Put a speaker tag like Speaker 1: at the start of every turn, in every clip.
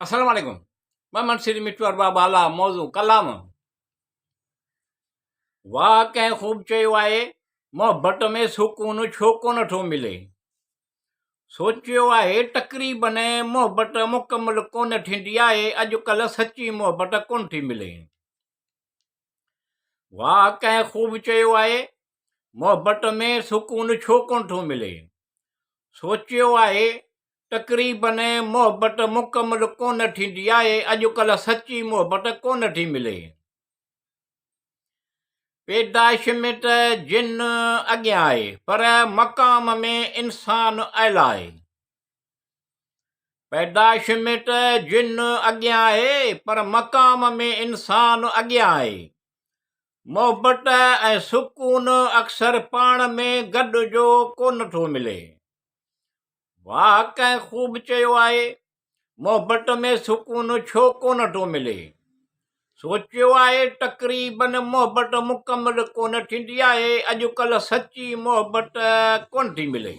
Speaker 1: السلام عليڪم محمد سري مٺو ارباب اعليٰ موضوع ڪلام واهه ڪنهن خوب چيو آهي محبت ۾ سڪون ڇو ڪونه ٿو ملي سوچيو آهي تقريبن محبت مڪمل ڪونه ٿيندي آهي اڄڪلهه سچي محبت ڪونه ٿي ملي واهه ڪنهن خوب چيو آهي محبت ۾ سڪون ڇو ڪونه ٿو ملي سوچيو آهي تقريبن محبت مڪمل ڪونه ٿيندي آهي اڄڪلهه سچي محبت ڪونه ٿي ملي پيدائش ۾ ته جن اڳيان آهي پر مقام ۾ انسان اعليٰ آهي پيدائش ۾ ته جن اڳيان آهي پر مقام ۾ انسان اڳيان آهي. محبت ۽ سڪون اڪثر پاڻ ۾ گڏ جو ڪونه ٿو ملي. واهه ڪنهن خوب چيو آهي، محبت ۾ سڪون ڇو ڪونه ٿو ملي. سوچيو آهي تقريبن محبت مڪمل ڪونه ٿيندي آهي، اڄڪلهه سچي محبت ڪونه ٿي ملي.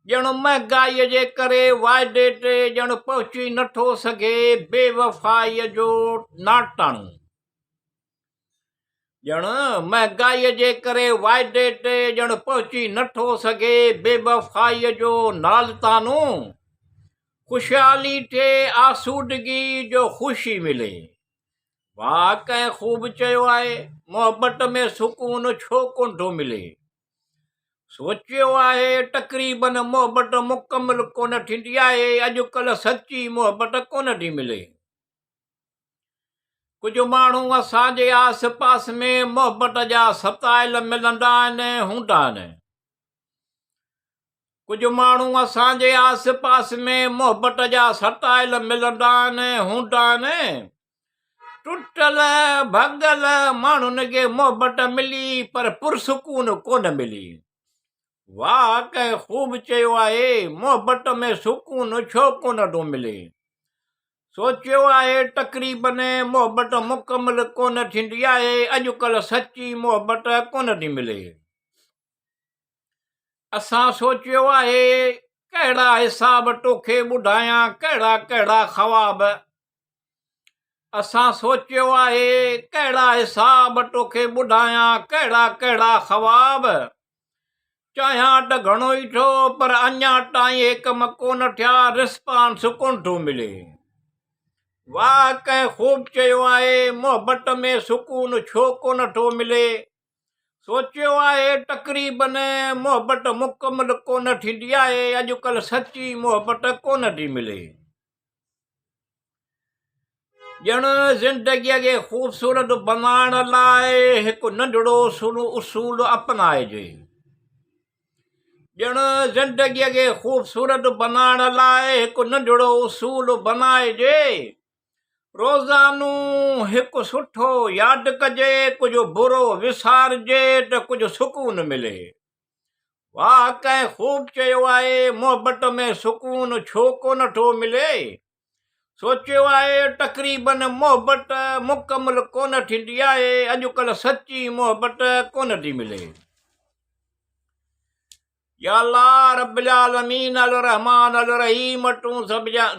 Speaker 1: ڄڻ مهنگائيء جي ڪري واعدي تي ڄڻ پهچي نه ٿو سگهي بي وفائيء جو ناٽاڻو. ڄڻ مهنگائيء جي ڪري واعدي تي ڄڻ پهچي نه ٿو سگهي بي وفائيء جو نالتانو. خوشحالي ٿئي آسودگي جو خوشي ملي. واهه ڪنهن خوب چيو آهي محبت ۾ سڪون ڇو ڪونه ٿو ملي. سوچيو آهي تقريبن محبت مڪمل ڪونه ٿيندي آهي اڄڪلهه سچي محبت ڪونه ٿي ملي ڪجهه ماڻهو اسان جي آس پاس ۾ محبت جا ستايل ملندا آهن هوندا آهن ڪجهه ماڻهو اسان جي آس پاس ۾ محبت جا ستايل ملندا آهن هوندا آهن ٽٽل ڀڳل ماڻهن کي محبت ملي پر پرسڪون ڪونه ملي. واهه ڪنهن خوب چيو آهي محبت ۾ سڪون ڇو ڪونه ٿو ملي. سوچيو آهي تقريبن محبت مڪمل ڪونه ٿيندي آهي اڄڪلهه سچي محبت ڪونه ٿي ملي. اسان سوچيو آهي ڪهڙا حساب توکي ٻڌايان ڪهڙا ڪهڙا خواب. اسان سوچيو آهي ڪهڙا حساب توکي ٻڌايان ڪهڙا ڪهڙا خواب چاهيان ته گهڻو ئي ٿو پر اڃا تائين اهي ڪم ڪونه ٿيا رسپانس ڪونه ٿو ملي واهه ڪنهن خوب چيو آهي محبت ۾ سڪون ڇو ڪونه ٿو ملي سوچيو آهي تقريبن محبت مڪمل ڪونه ٿيندي آهي اڄڪلهه سچي محبت ڪونه ٿي ملي. ڄڻ زندگيء کي خوبصورت بنائڻ لاء هڪ ننڍڙو سو اصول اپنائجي. ڄڻ زندگيء کي خوبصورت بنائڻ لاء هڪ ننڍڙو اصول بنائجي. روزانو هڪ سٺو ياد ڪجي، ڪجهه برو وسارجي ته ڪجهه سڪون ملي. واهه ڪنهن خوب چيو آهي محبت ۾ سڪون ڇو ڪونه ٿو ملي سوچيو آهي تقريبن محبت مڪمل ڪونه ٿيندي آهي اڄڪلهه سچي محبت ڪونه ٿي ملي يا الله رب العالمين الرحمٰن الرحيم تون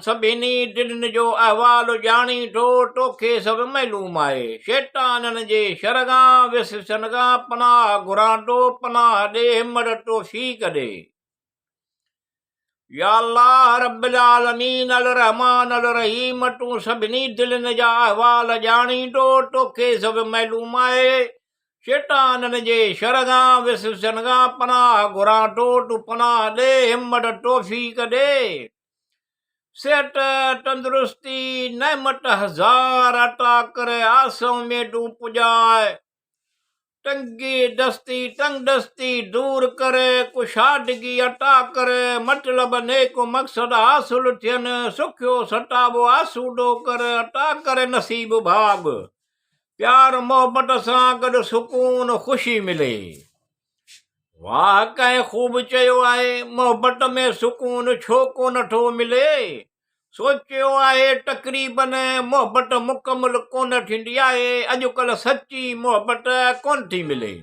Speaker 1: سڀني دلين جو احوال ڄاڻين ٿو، توکي سڀ معلوم آهي. شيطانن جي شر کان، وسوسن کان پناهه گهران ٿو، پناهه ڏي، همت توفيق ڏي. يا الله رب العالمين الرحمٰن الرحيم تون سڀني دلين جا احوال ڄاڻين ٿو، توکي سڀ معلوم آهي. شيطانن جي شر کان، وسوسن کان پناهه گهران ٿو، تون پناهه ڏي، همت توفيق ڏي، صحت تندرستي نعمت هزار عطا ڪر، آس اميدون پڄاء، تنگي دستي تنگدستي دور ڪر، ڪشادگي عطا ڪر، مطلب نيڪ مقصد حاصل ٿين، سکيو ستابو آسودو ڪر، عطا ڪر نصيب ڀاڳ. پيار محبت سان گڏ سڪون خوشي ملي. واهه ڪنهن خوب چيو آهي محبت ۾ سڪون ڇو ڪونه ٿو ملي. سوچيو آهي تقريبن محبت مڪمل ڪونه ٿيندي آهي اڄڪلهه سچي محبت ڪونه ٿي ملي.